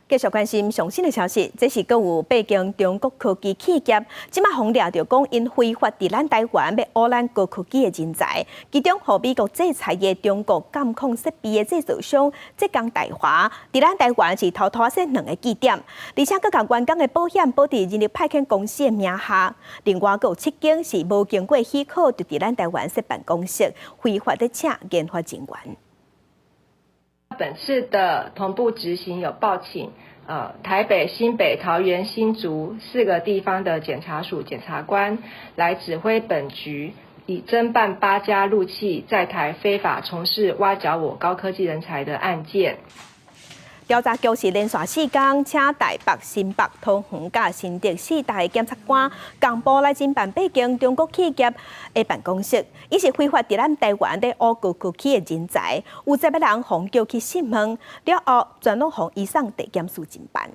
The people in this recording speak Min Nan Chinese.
繼續關心上新的消息，這是閣有八間中國科技企業，這馬予掠著講𪜶非法佇咱台灣欲挖咱高科技的人才，其中予美國制裁的中國監控設備的製造商浙江大華，佇咱台灣是偷偷設兩个據點，而且閣共員工的保險保佇人力派遣公司的名下。另外，閣有七間是無經過許可就佇咱台灣設辦公室，非法咧請研發人員。本次的同步執行有報請，台北、新北、桃園、新竹四個地方的檢察署檢察官來指揮本局，以偵辦八家陸企在台非法從事挖角我高科技人才的案件。調查局是連續四工，請台北、新北、桃園佮新竹四大檢察官共步來偵辦八間中國企業的辦公室，伊是非法佇咱台灣咧挖高科技的人才，有十個人予叫去訊問，了後全攏予移送地檢署偵辦。